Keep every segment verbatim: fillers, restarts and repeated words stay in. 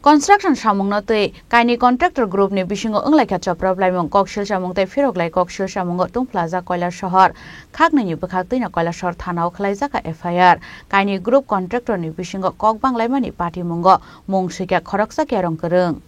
Construction samungno twi kaini contractor group ni bisingo wnglaikha choprop laimung, koksil samung tei phirok lai koksil samungo tungphlajak Koilasohor. Khaknwini bwkhak twino Koilasor thanao khlaijak F I R. Kaini group contractor ni bisingo kok banglaimani patimungo mung swikha khoroksa Kerong Kwrwng.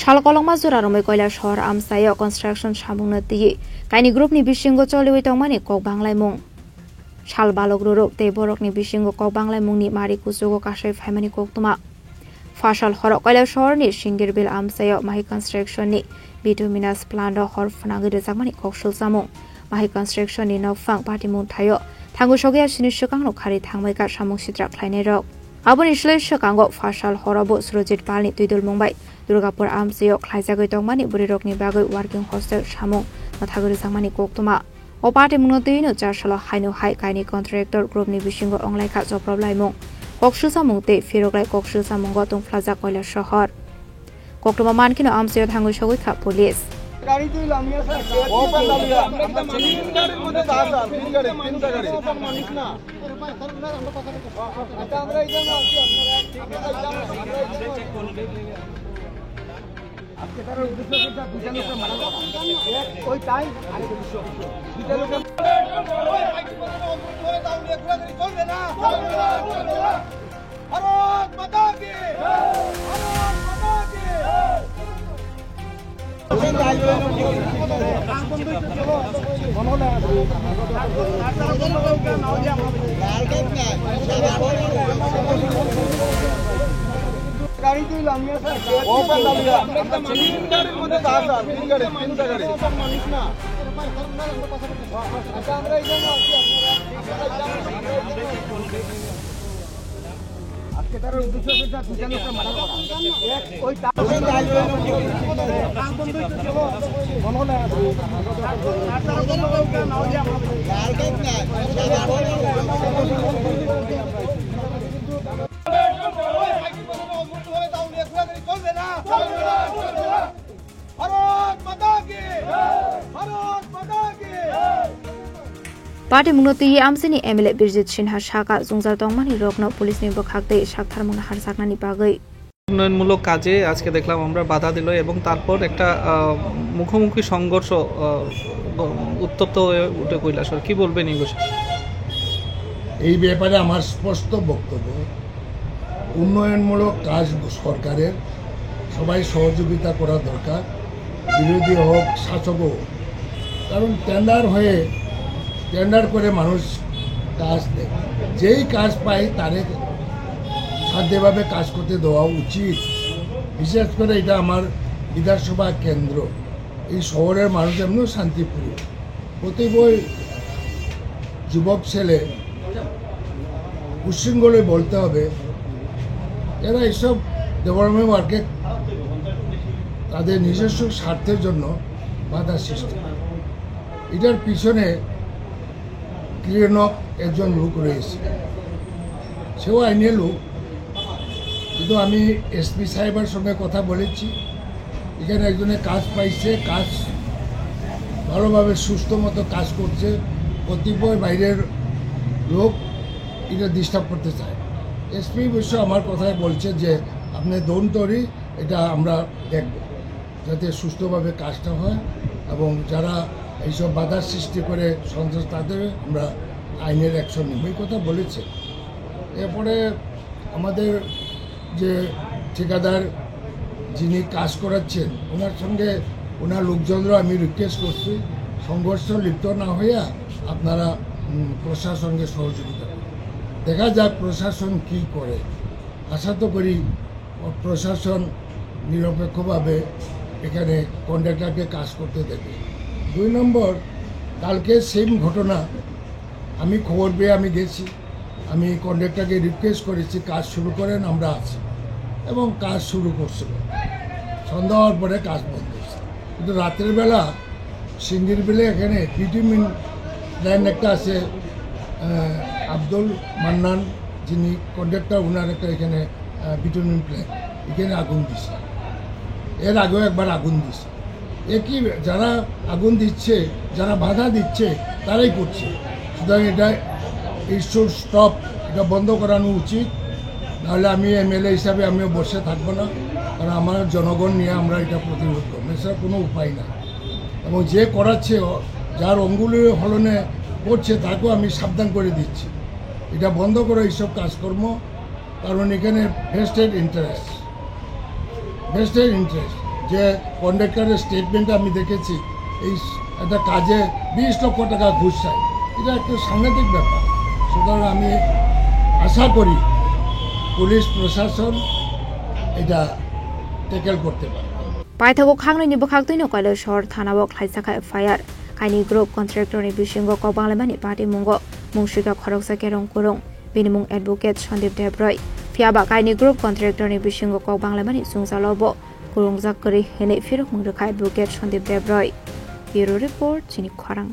Sal kolokma jora romwi Koilasohor amchaio construction samungno twiwi kaini group ni bisingo choliwi tongmani kok banglaimung. Sal balok rorok tei borokni bisingo kok banglaimungni mari kuchugo kasai phaimani koktwma. Phasal horo Koilasohorni Singirbil amchaio Mahi Construction ni bituminous plant o hor phwnangwi rwjakmani kok sulchamung. Mahi Construction ni nokphang patimung thaio thangwi sogwi asini swkangno khari thangbaikha samung sitra khlainairok. Aboni slai swkango phasal horo bo Surojit Palni twidulmung bai Durgapur amchaio khlaijagwi tongmani bwrwirokni bagwi working hostel samung mwthagwi rwjakmani koktwma. O patimungno twino char salo haino hai kaini contractor group ni bisingo wnglaikha choprop laimung, koksilsamung tei phirok lai koksilsamungo tungphlajak Koilasohor. Koktwma mankheno amchaio thangwi sogwi kha police. গাড়ি তুই লামিয়ে স্যার। ও পান্ডা লিয়া। তিন গাড়ির মধ্যে যা স্যার, তিন গাড়ি, তিনটা গাড়ি। আচ্ছা, আমরা এই জন্য আছি, আপনারা, আমরা এই জন্য আছি, আমরা এই জন্য আছি। আজকে তারা উদ্দেশ্য করছে দুইটা লোককে মারা করা। এক ওই তাই, আরেক উদ্দেশ্য। দুইটা লোকের ভারত মাতা কি! ভারত মাতা কি! গাড়ি তুই লামিয়ে স্যার। ও পান্ডা লিয়া। তিন গাড়ির মধ্যে যা স্যার, তিন গাড়ি, তিনটা গাড়ি। মানুষ না। আচ্ছা, আমরা এই জন্য আছি, আপনারা, আপনারা এই জন্য আছি। আজকে তারা উদ্দেশ্য হচ্ছে দুইটা লোককে মারা করা। এক ওই তার ভারত মাতা কি! ভারত মাতা কি! Patimungno twiwi amchaini M L A Birjit Sinha sakha, chungjal tongmani rokno police ni bwkhak tei saktharmungno harjaknani bagwi. উন্নয়নমূলক কাজে আজকে দেখলাম আমরা বাধা দিল এবং তারপর একটা, আহ, মুখোমুখি সংঘর্ষ, আহ, গ-, উত্তপ্ত হয়ে উঠে কৈলাসহর। কি বলবেন এই বিষয়ে? এই ব্যাপারে আমার স্পষ্ট বক্তব্য, উন্নয়নমূলক কাজ সরকারের, সবাই সহযোগিতা করা দরকার, বিরোধী হোক, শাসক হোক, কারণ টেন্ডার হয়ে, টেন্ডার করে মানুষ কাজ দেয়, যেই কাজ পায় তারে সাধ্যভাবে কাজ করতে দেওয়া উচিত। বিশেষ করে এটা আমার বিধানসভা কেন্দ্র, এই শহরের মানুষ এমনিও শান্তিপ্রিয়। প্রত্যেকই যুবক ছেলে উশৃঙ্খলই বলতে হবে, এরা এইসব ডেভেলপমেন্ট ওয়ার্কে তাদের নিজস্ব স্বার্থের জন্য বাধা সৃষ্টি করে। এটার পিছনে ক্লিনআপ একজন লোক রয়েছে, সেও আইনের লোক। কিন্তু আমি এসপি সাহেবের সঙ্গে কথা বলেছি, এখানে একজনের কাজ পাইছে, কাজ ভালোভাবে সুস্থ মতো কাজ করছে। কতিপয় বাইরের লোক এটা ডিস্টার্ব করতে চায়। এসপি অবশ্য আমার কথায় বলছে যে, "আপনি ডোন্ট ওয়ারি, এটা আমরা দেখব, যাতে সুস্থভাবে কাজটা হয়, এবং যারা এইসব বাধার সৃষ্টি করে সন্ত্রাস, তাদের আমরা আইনের অ্যাকশন নেব", এই কথা বলেছে। এরপরে আমাদের যে ঠিকাদার, যিনি কাজ করাচ্ছেন, ওনার সঙ্গে ওনার লোকজনরা আমি রিকোয়েস্ট করছি, সংঘর্ষ লিপ্ত না হইয়া আপনারা উম, প্রশাসনকে সহযোগিতা করব। দেখা যাক প্রশাসন কি করে। আশা তো করি প্রশাসন নিরপেক্ষভাবে এখানে কন্ট্রাক্টরকে কাজ করতে দেবে। দুই নম্বর, কালকে সেম ঘটনা, আমি খবর পেয়ে আমি গেছি, আমি কন্ট্রাক্টরকে রিকোয়েস্ট করেছি কাজ শুরু করেন, আমরা আছি, এবং কাজ শুরু করছিল। সন্ধ্যা হওয়ার পরে কাজ বন্ধ হয়েছে, কিন্তু রাতের বেলা সিঙ্গির বিলে এখানে বিটুমিন লাইন একটা আছে, আহ, আব্দুল মান্নান যিনি কন্ট্রাক্টর, ওনার একটা এখানে, আহ, বিটুমিন প্ল্যান্ট, এখানে আগুন দিছে। এর আগেও একবার আগুন দিছে। একই, যারা আগুন দিচ্ছে, যারা বাধা দিচ্ছে, তারাই করছে। সুতরাং এটা, it should stop, এটা বন্ধ করানো উচিত। নাহলে আমি এমএলএ হিসাবে আমিও বসে থাকবো না, কারণ আমার জনগণ নিয়ে আমরা এটা প্রতিরোধ করবো, এছাড়া কোনো উপায় নাই। এবং যে করাচ্ছে, যার অঙ্গুলি হলনে করছে, তাকেও আমি সাবধান করে দিচ্ছি, এটা বন্ধ করো এইসব কাজকর্ম, কারণ এখানে ভেস্টেড ইন্টারেস্ট, ভেস্টেড ইন্টারেস্ট। যে কন্ট্রাক্টরের স্টেটমেন্ট আমি দেখেছি, এই একটা কাজে বিশ লক্ষ টাকা ঘুষ চায়, এটা একটা সাংঘাতিক ব্যাপার। সুতরাং আমি আশা করি পুলিশ প্রশাসন এটা ট্যাকেল করতে পারে। Paithago khangnwini bwkhaktwino Kailaishahar thanao khlaijakha F I R. Kaini group contractorni bisingo kok banglaimani patimungo mungsika khoroksa Kerong Kurung, bini mung Advocate Sandip Debroi. Phiyaba kaini group contractorni bisingo kok banglaimani chwngsalao bo kwrwngjak kwrwi hwnwi phirokmung rwkha Advocate Sandip Debroi. Bureau Report, Chini Khorang.